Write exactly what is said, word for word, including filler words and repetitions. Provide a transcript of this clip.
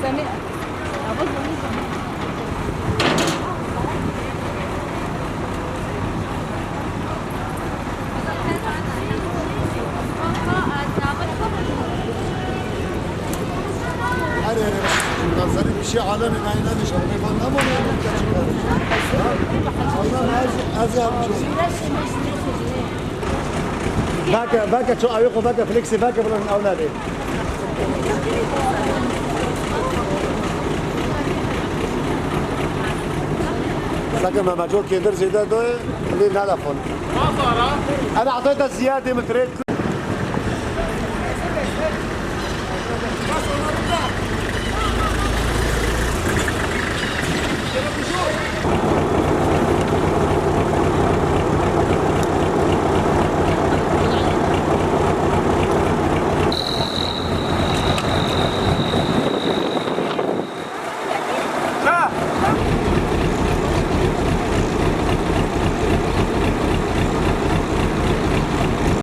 Erê, erê, nazarî bir şey alemi naynamiş, ama ben ne var ya? Allah razı, az yapacağım. Vake, vake, ço ayo ko vake, flexi vake, bulan avnade. Sake me, me çok kedir zede doy, li nada fon. Ana atayta ziyade mi tret.